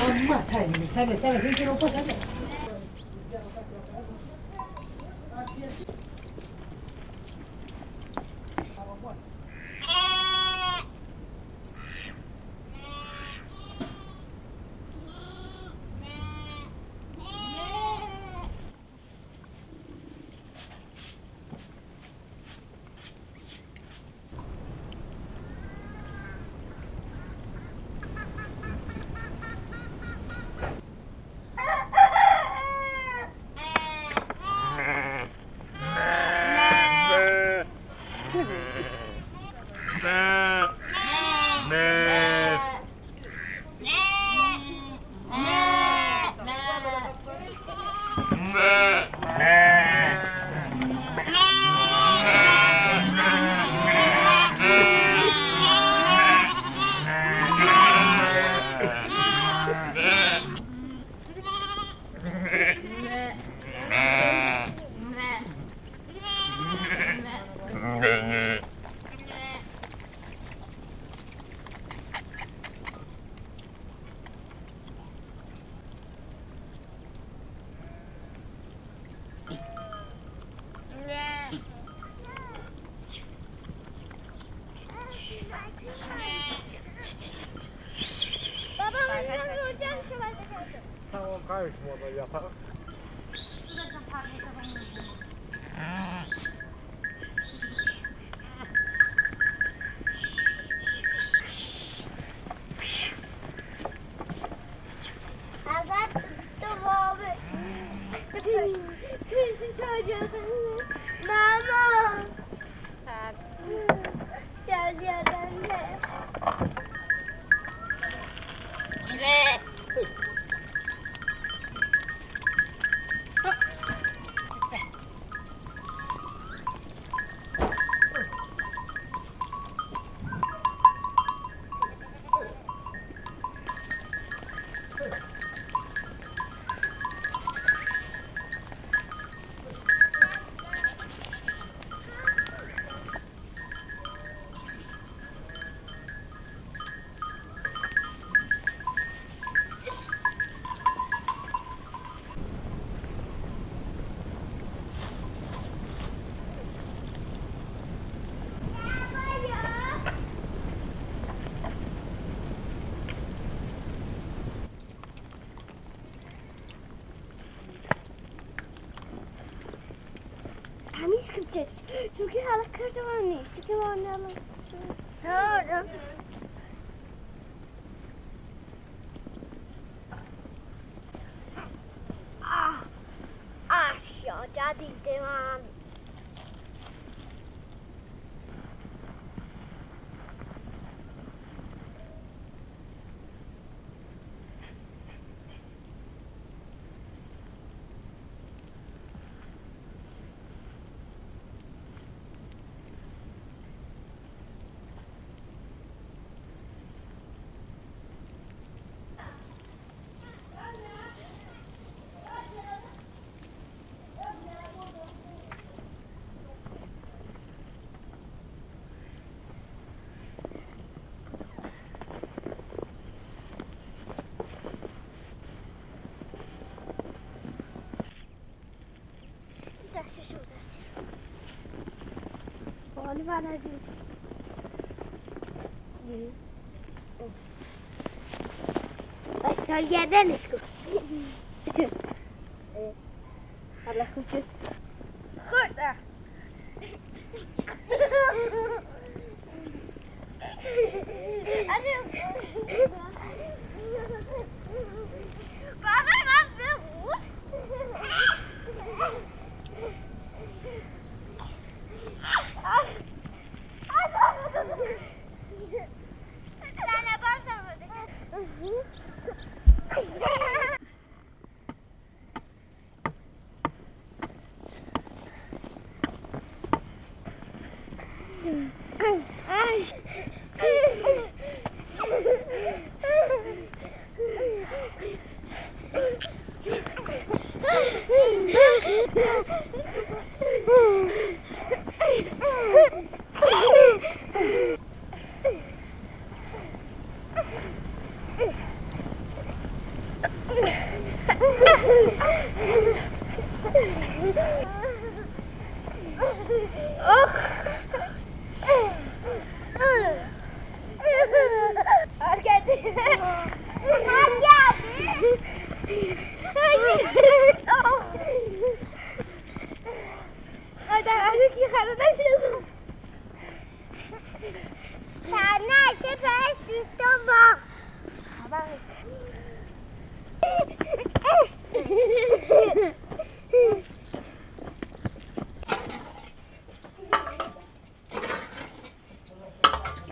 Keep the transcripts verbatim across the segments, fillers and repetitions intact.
Amma tayni, sənə, sənə, bir kilo qoy, sənə. Baba, oradan, oradan şöyle. Tamam, karışma da yapalım. Azad tuttum abi. Kış, kış soyuyor. Mama. Gel, gel, gel, gel. Təmiz qıpçıq. Çünki hələ kırcıqan niştə ki, var nə? Ha, ha. Ah, aşağı dedim. Dəsi şo, dəsi. Bali bənəzi. Bəs sol yerdən işko. Allah koçu. Xordə.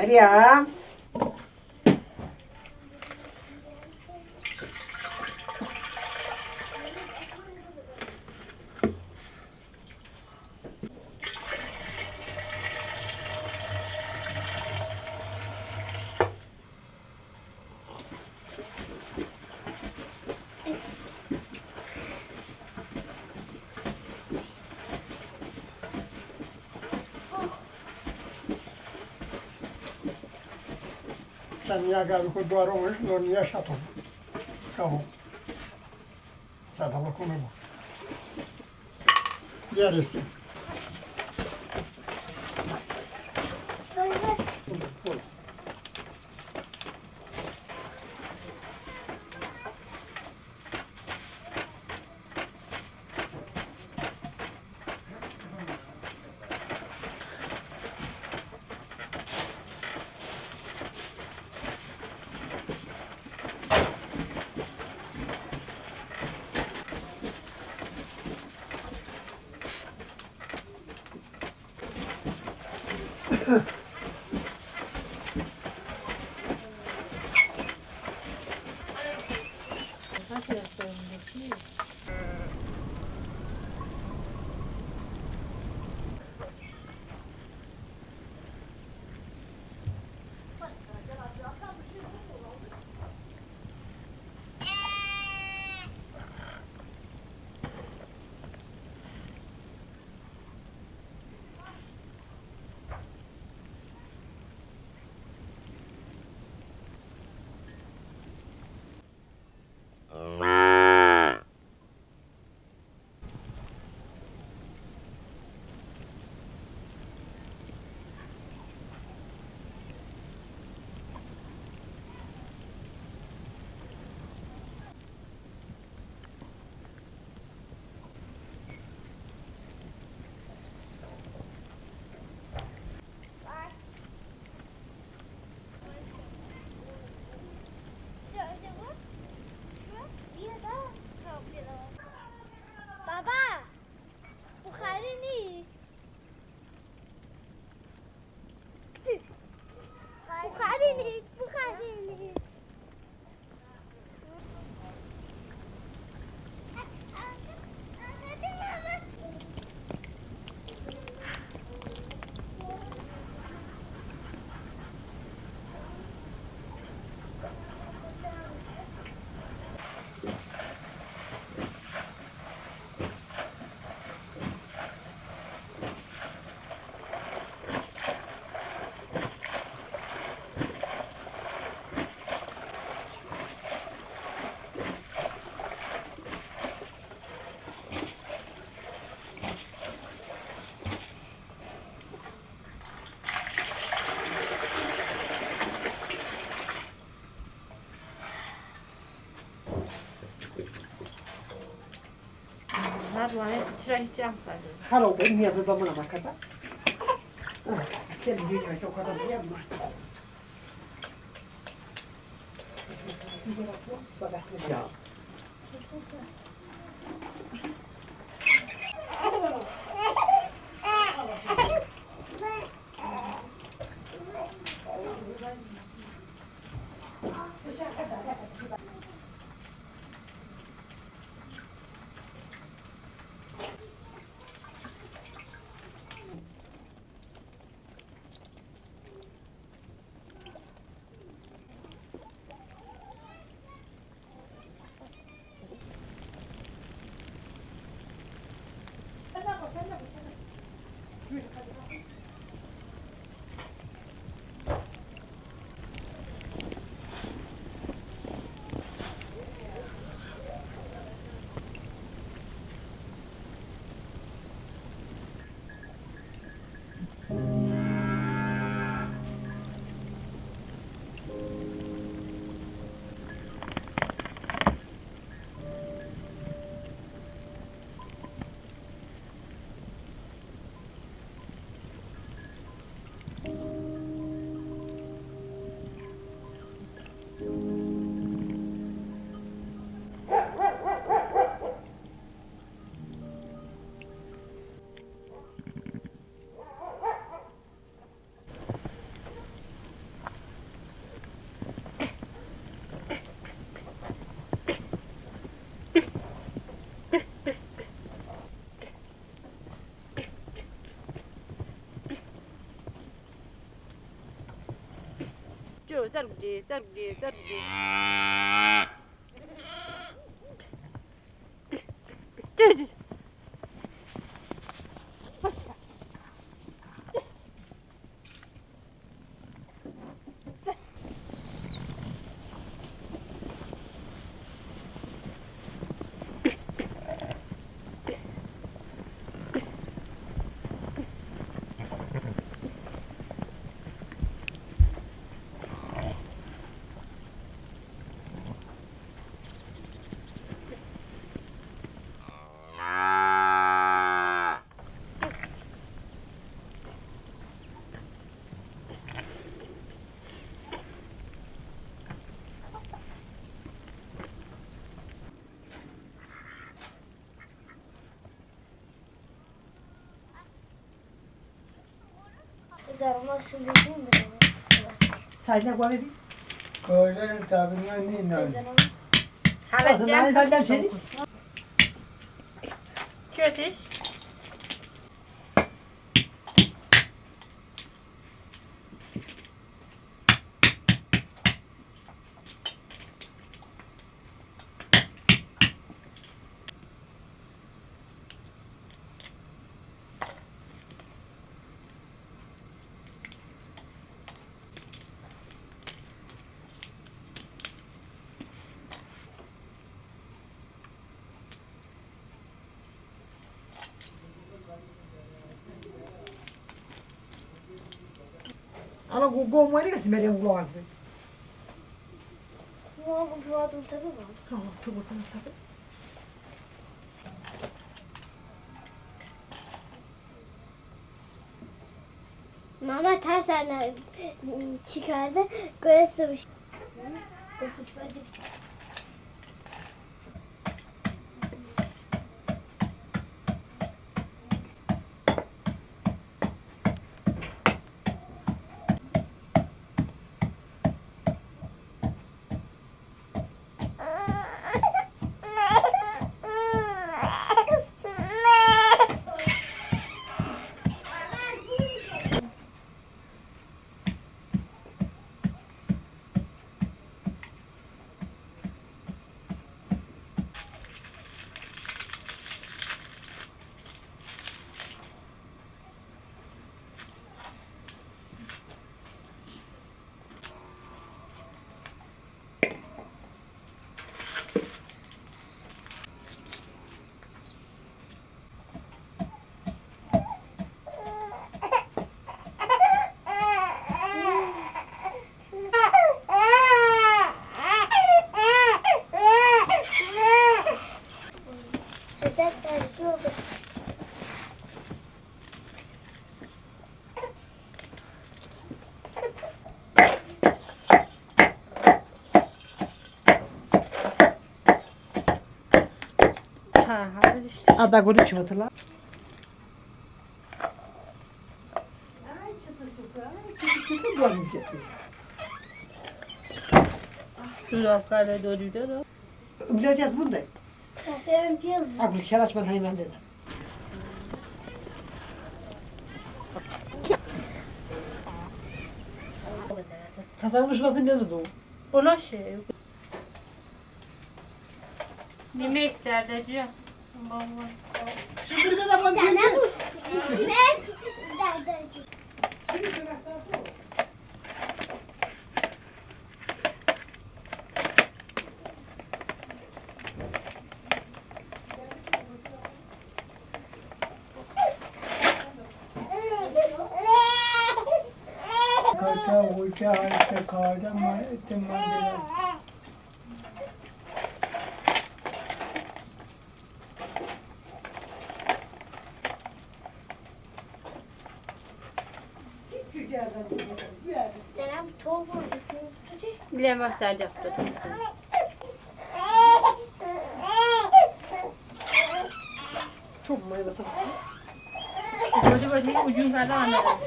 Aliyə. Sən niyə qəvi ko duəro mış, no niyə şəton. Şəvo. Sədə bıkəme bo. Diəristu. Baba, buxari nist. Buxari nist, buxari nist. Mərd vane çiçəy, çiçəy. Xərabe, niyə bə bə mına məkədə. Sən bir ay toxada biyəm. Ya. Zərqdi, zərqdi, zərqdi. Saydına koy bir. Koylar kabinine ne inan? Hala cem. Çötüş. Ana, go, go, məni kəsi məriyəm qulağın. Mama, bu qulağın səbəbi var. Tamam, tamam, tamam, səbəbi. Mama, tərsənə, çıkardı, qoyası. Hə, hə, düşdü. Ada qoli çı votla. Dudaqları dodüdə də. Блядь, yaz bunu da. Sen piyaz. Abi, xərac mən hayvan dedim. Tatanmış vaxtı ne oldu? Ona şey. Demək, zərdəcü. Baba. Sənə bu qismət zərdəcü. Kata, uca, işte, kağıda ma-, ettim ben. Dərəm to vurdu, tuti. Biləmə, sən cəf tut. Çok mayvası. Böyle böyle ucun kadar anladım.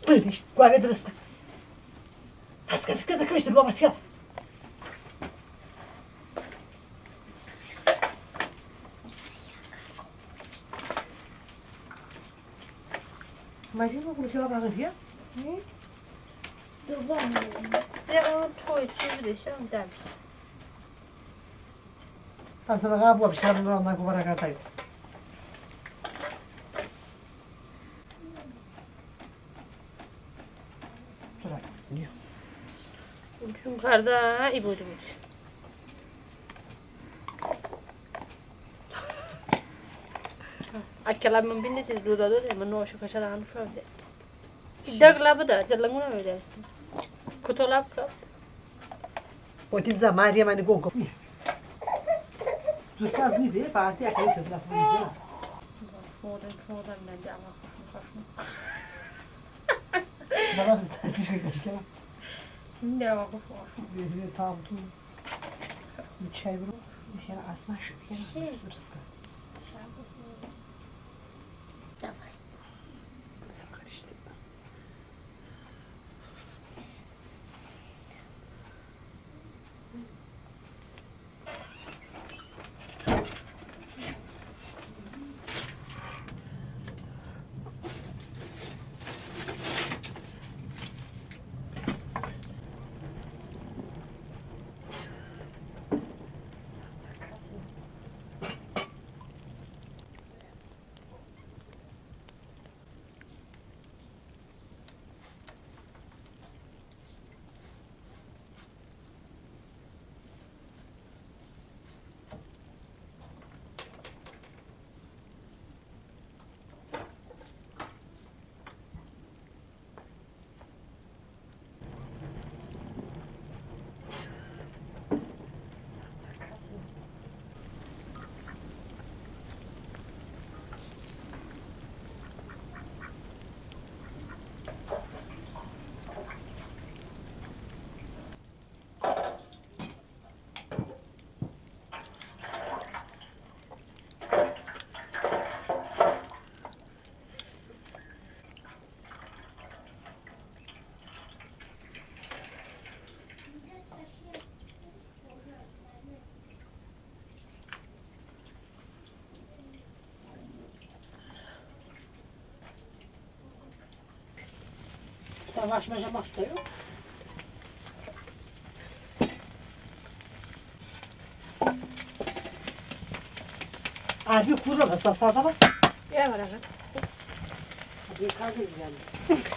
Böyle işte, kuvvet arası. Haska, fiska da kıvıştır, baba, haska. Ay, bu kuşa baxın ya. Hı? Dur, var mı? Ya, o toy, toy da şey, dəbis. Pəs nə, bu bişirəm, ondan qobara qartay. Sonra, niyə? Çünki qarda, i boydu. Akələ mən bində siz doda doda, mən noşu kaşa da hanı şovde. Dəqlə bıdə, cələnqonə vedərsin. Kutolə bıkə. Potim za Mariya məni qonko. Zurfaz ni be, parti akəli sədlə fırıncə. Fodən, fodən, məndə əmə xoşum, xoşum. Sıralar bizdə sizə qəşkələ. İndi əmə xoşum, xoşum. Tam tu. Çay bro. Şey, aslında şu bir şey. Rızkı. Yavaş. Sakar işte. Savaşmaca mastayım. Abi, kurwa, to sada was? Ja, warte. Abi, kann ich nicht.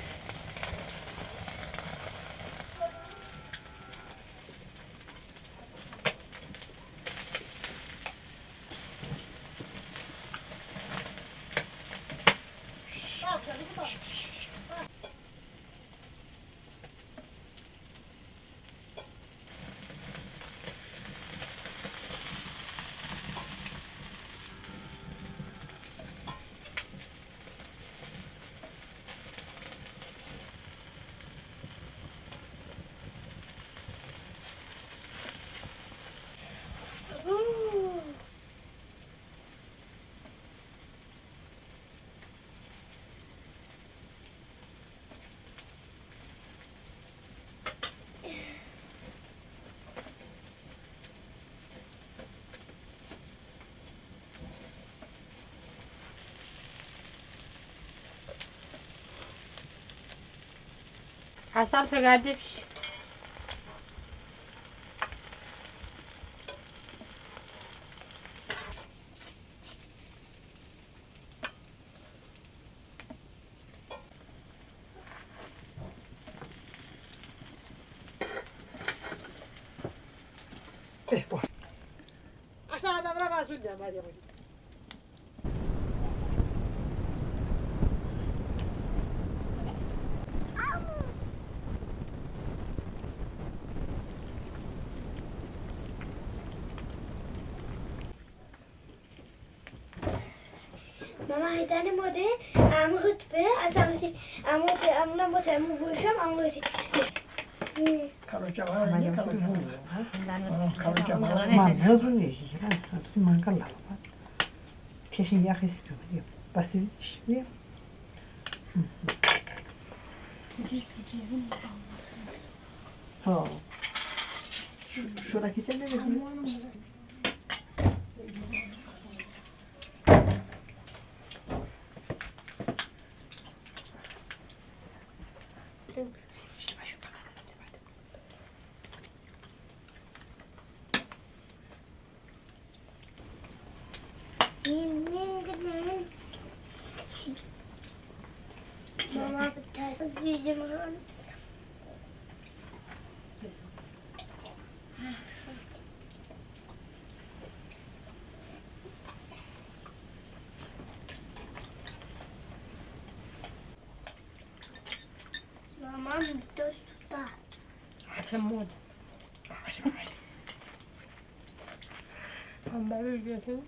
Əsəl peqərdəş. Eh, bu. Aşağıda bırak, az önce var ya. Mama, hidəni mode, əmə hıt be, əsəl ki, əmə de, əmə mode, əmə buşam, əmə de. Karocə var, ne karocə var? Karocə var. Mən hazır ne, mən hazır manqal var. Keşin yax istiyorum. Basiliş. Ha. Şu, şura keçen ne dedi? Mama, bir tane video. Mama, bir tost da. Açamam. Açamam. Pembe bir gözüm.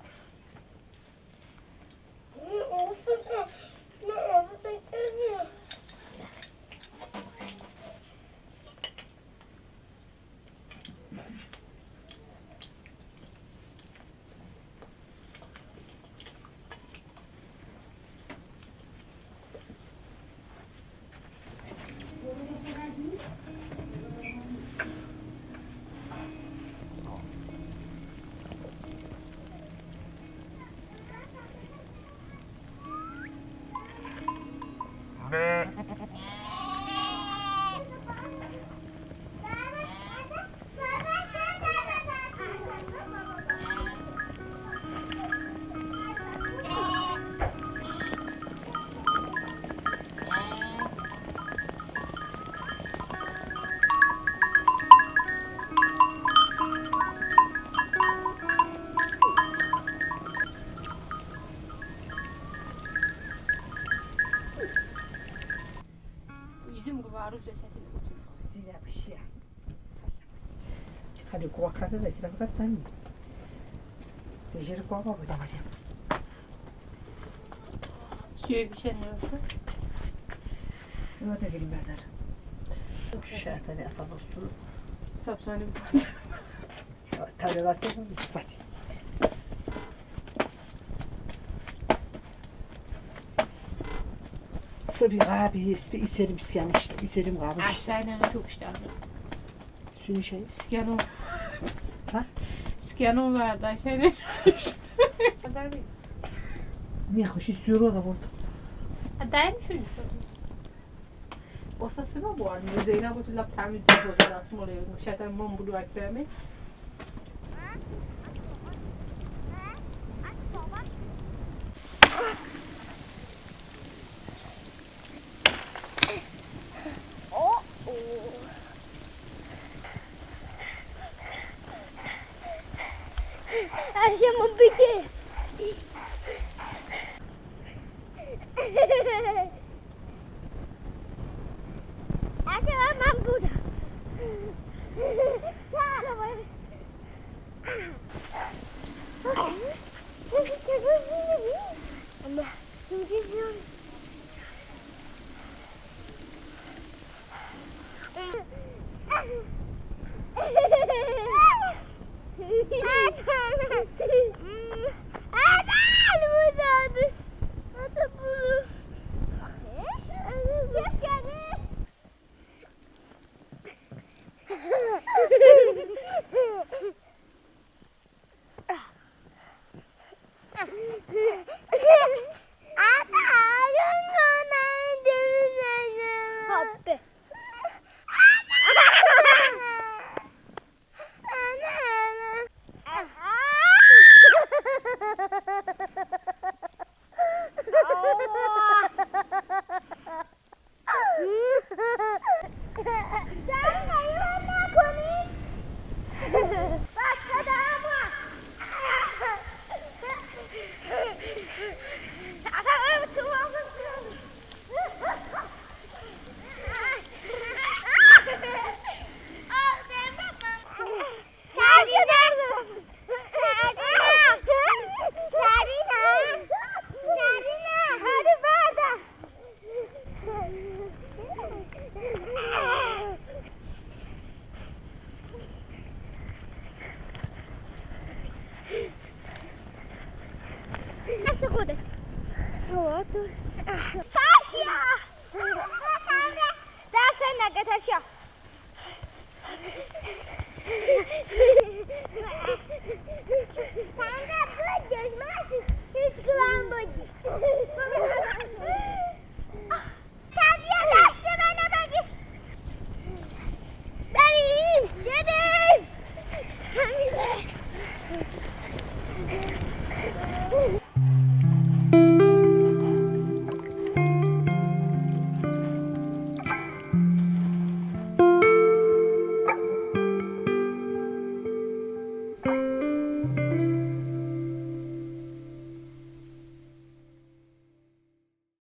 Üzüm var, üzüm. Zinə pişiyə. Hələ qoğa kardə da, tirə fəqət dən. Tejeri qoğa bıdə. Suyu bişən nə oldu? Yox da, verim bərdər. Şəhətəni ata dostu. Sapsani. Tədələr ki, ispat. Sıbi ğabi, isbi, iserim iskəmiş, iserim ğabi. Aşağı nə çok iştahlı. Sünüşəy. İskəno. Ha? İskəno var da, şey ne? Ne hoşi sürü da vurdu. Ha, daim şunu. Ortasına bu arada Zeynep Hoca lap təmiz bir hoca da, Smoley, şəhətən Mamudu Əkrəmi. Ayşe, mı bige. Ayşe, ben burada. Ama şimdi